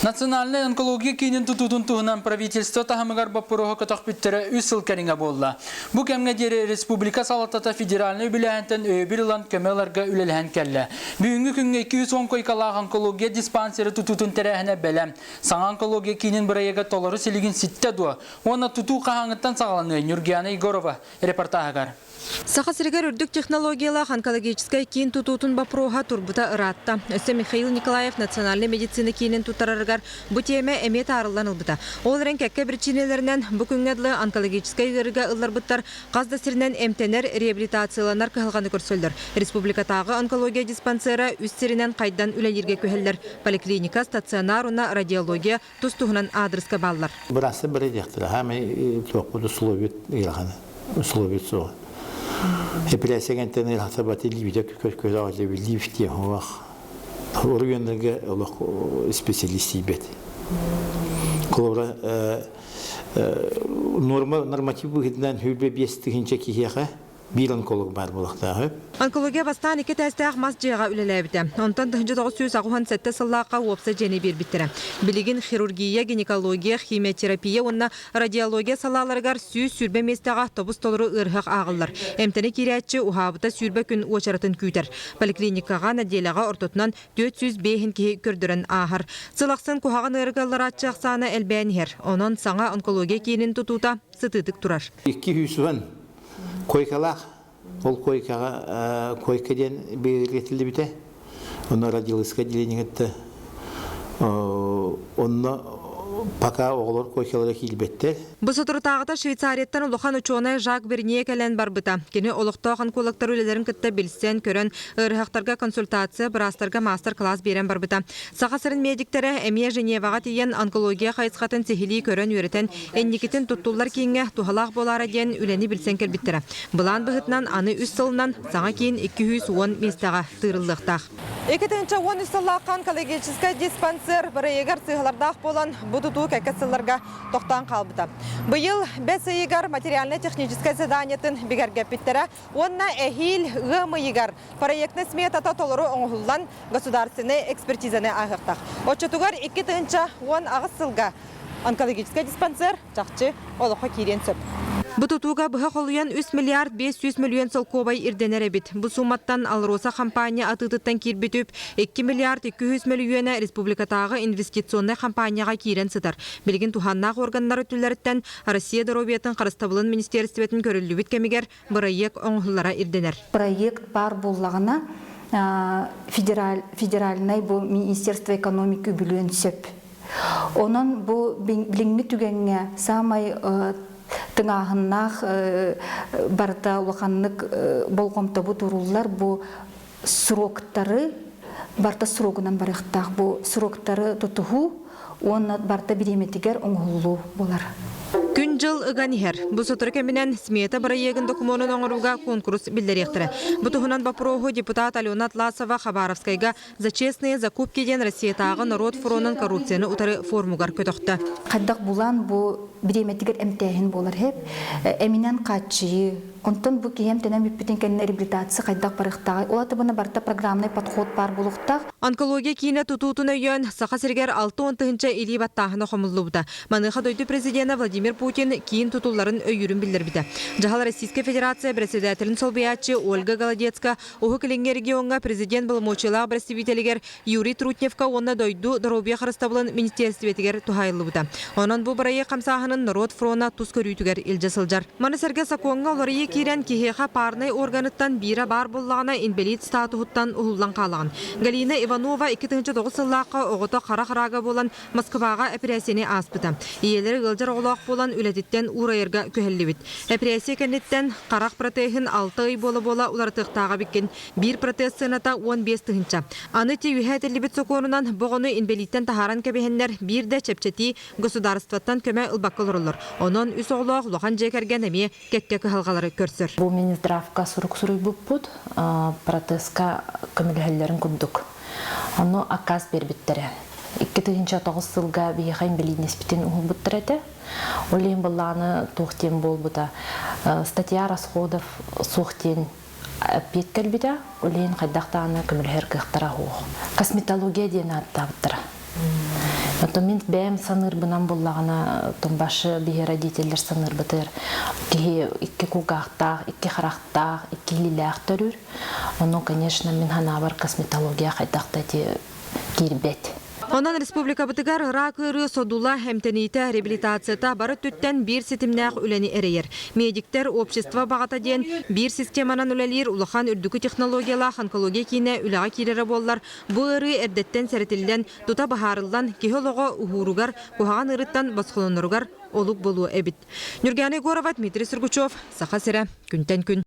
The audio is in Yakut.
Национальнай онкология киинин тутуутун туһунан правительство таһымыгар боппуруоһу көтөхпүттэрэ үс сыл кэриҥэ буолла. Бу кэмҥэ диэри республика салалтата федеральнай үбүлээһинтэн өйөбүл ылан көмө ыларга үлэлэһэн кэллэ. Бүгүҥҥү күҥҥэ 210 койкалаах онкология диспансеры тутуутун тэрээһинэ бэлэм. Саҥа онкология киинин бырайыага толору силигин ситтэ дуо? Уонна тутуу хаһааҥҥыттан саҕаланыай? Нюргиана Егорова репортааһыгар. Саха сиригэр үрдүк технологиялаах онкологическай киин тутуутун боппуруоһа турбута ыраатта. Өссө Михаил Николаев национальнай медицина киинин туттарарыгар бу тиэмэ эмиэ таарыллан ылбыта. Ол эрэн кэккэ биричиинэлэринэн бу күҥҥэ дылы онкологическай ыарыыга ылларбыттар хас да сиринэн эмтэнэр, реабилитацияланар кыһалҕаны көрсөллөр. Республикатааҕы онкология диспансера үс сиринэн хайдан үлэлииргэ күһэллэр. Поликлиника, стационар уонна радиология тус-туһунан аадырыска бааллар. Быраастар бары диэхтэрэ, хаамай туохпут условиет ыарахан, условиет суох. Эпэрээссийэ кэнтэн ыарахата бати лиибитэ көтөҕө лииб диэн олох оройуоннарга олох специалист тиийбэт. Холобура, норма норматив быһыытынан сүүрбэ биэс тыһыынча киһиэхэ биир онколог баар буолуохтаах. Онкология бастаан икки этээстээх мас дьиэҕэ үлэлээбитэ. Онтон 1987 сыллаахха уопсай дьиэни биэрбиттэрэ. Билигин хирургия, гинекология, химиотерапия уонна радиология салааларыгар 120 миэстэҕэ тобус-толору ыарыһах ааҕыллар. Эмтэнэ киирээччи уһаабыта 20 күн уочаратын күүтэр. Поликлиникаҕа нэдиэлэҕэ ортотунан 405 киһи көрдөрөн ааһар. Сыл ахсын куһаҕан ыарыыга ылларааччы ахсаана элбээн иһэр. Онон саҥа онкология киинин тутуута сытыытык турар. 200 Койкалаах. Ол койкаҕа койка диэн бигэргэтиллибитэ. Онно родиловскай отделениетта онно пока оҕолор койкалара киирбэттэр. Бу соторутааҕыта Швейцарияттан улахан учуонай Жак Бернье кэлэн барбыта. Кини олохтоох онкологтар үлэлэрин кытта билсэн, көрөн, ыарыһахтарга консультация, быраастарга маастар-кылаас биэрэн барбыта. Саха сирин медиктэрэ эмиэ Женеваҕа тиийэн онкология хайысхатын сиһилии көрөн-үөрэтэн, Инникитин туттуллар кииҥҥэ туһалаах буолаара диэн үлэни билсэн кэлбиттэрэ. Былаан быһыытынан аны үс сылынан саҥа киин 210 миэстэҕэ тыырыллыахтаах. 2013 сыллаахха онкологическай диспансер бырайыагар сыыһалардаах буолан, бу тутуу кэккэ сылларга тохтоон хаалбыта. Быйыл бэс ыйыгар материально-техническай заданиетын бигэргэппиттэрэ уонна эһиил ыам ыйыгар проектнай сметата толору оҥоһуллан государственнай экспертизаны ааһыахтаах. Оччотугар 2018 сылга онкологическай диспансер чахчы олоххо киириэн сөп. Бу тутууга быһа холуйан 3 миллиард 500 мөлүйүөн солкуобай ирдэнэр эбит. Бу сууматтан АЛРОСА хампаанньа атыытыттан киирбит үп 2 миллиард 200 мөлүйүөнэ республикатааҕы инвестиционнай хампаанньаҕа киирэн сытар. Билигин туһааннаах органнар өттүлэриттэн Россия доруобуйатын харыстабылын министиэристибэтин көрүллүбүт кэмигэр бырайыак оҥоһуллара ирдэнэр. Проект баар буоллаҕына федеральнай бу Министерство экономики үбүлүөн сөп. Онон бу билиҥҥи түгэҥҥэ саамай тыҥааһыннаах барыта улаханнык болҕомтобут ууруллар бу сроктары барыта срогунан барыахтаах бу сроктары тутуһуу уонна барыта бириэмэтигэр оҥоһуллуу буолар. Күн-дьыл ыган иһэр. Бу сотору кэминэн смета бырайыагын докумуонун оҥорууга куонкурус биллэриэхтэрэ. Бу туһунан боппуруоһу депутат Алена Атласова Хабаровскайга «За честные закупки» диэн Россиятааҕы норуот фронун коррупцияны утары форумугар көтөхтө. Хайдах булан бу бириэмэтигэр эмтээһин буолар иһип, эминэн хааччыйыы, Онтон бу киһи эмтэнэн бүппүтүн кэннэ реабилитация хайдах барыахтааҕый? Ол атыбына барыта программнай подход баар буолуохтаах. Онкология киинэ тутуутун өйөөн, Саха сиригэр 60 тыһыынча илии баттааһына хомуллубута. Маныаха дойду президенэ Владимир Путин киин тутулларын өйүүрүн биллэрбитэ. Дьаһал Российскай Федерация бэрэссэдээтэлин солбуйааччы Ольга Голодецка Уһук Илиҥҥи региоҥҥа президент боломуочуйалаах бэрэстэбиитэлигэр Юрий Трутневка уонна дойду доруобуйа харыстабылын министиэристибэтигэр туһаайыллыбыта. Онон бу бырайыак хамсааһынын норуот фрона тус көрүүтүгэр илдьэ сылдьар. Маны сэргэ сокуоҥҥа уларыйыы киирэн, киһиэхэ парнай органыттан биирэ баар буоллаҕына инбэлиит статуһуттан уһуллан хаалаҕын. Галина Иванова 2009 сыллаахха оҕото хара хараага буолан Москваҕа эпэрээссийэни ааспыта. Ийэлэрэ ыалдьар оҕолоох буолан үлэтиттэн уурайарга күһэллибит. Эпэрээссийэ кэнниттэн харах протеһын алта ый буола-буола уларытыахтааҕа эбиккин. Биир протез сыаната 15 тыһыынча. Аны ити үөһэ этиллибит сокуонунан бу оҕону инбэлииттэн таһааран кэбиһэннэр биир да чэпчэтии государствоттан көмө ылбакка олороллор. Онон үс оҕолоох улахан дьиэ кэргэн эмиэ кэккэ кыһалҕалары көрсөр. Бу Минздравка сурук суруйбуппут, протезка көмөлөһөллөрүн курдук. Ону аккаас биэрбиттэрэ. 2009 сылга биһиэхэ инбэлиитинэспитин уһулбуттар этэ. Ол иһин былааны туох диэн буолбута. Статья расходов суох диэн эппиэт кэлбитэ, ол иһин хайдах даҕаны көмөлөһөр кыахтара суох. Косметология диэн ааттаабыттара. Оттон мин бэйэм саныырбынан буллаҕына, тумбашы биһи родителлэр саныырбытыгар киһи икки кулгаахтаах, икки харахтаах, икки илиилээх төрүүр. Ону, конечно, мин санаабар косметология хайдах да ити киирбэт. Онон республикабытыгар рак ыарыы содула, эмтэниитэ, реабилитацията бары өттүттэн биир ситимнээх үлэни эрэйэр. Медиктэр общество баҕата диэн биир системанан үлэлиир улахан үрдүкү технологиялаах онкология киинэ үлэҕэ киирэрэ буоллар, бу ыарыы эрдэттэн сэрэтиллэн, тута быһаарыллан, киһи олоҕо уһууругар, куһаҕан ыарыыттан босхолоноругар олук буолуо эбит. Ньургуяна Егорова, Дмитрий Сургучев, Саха сирэ, күнтэн күн.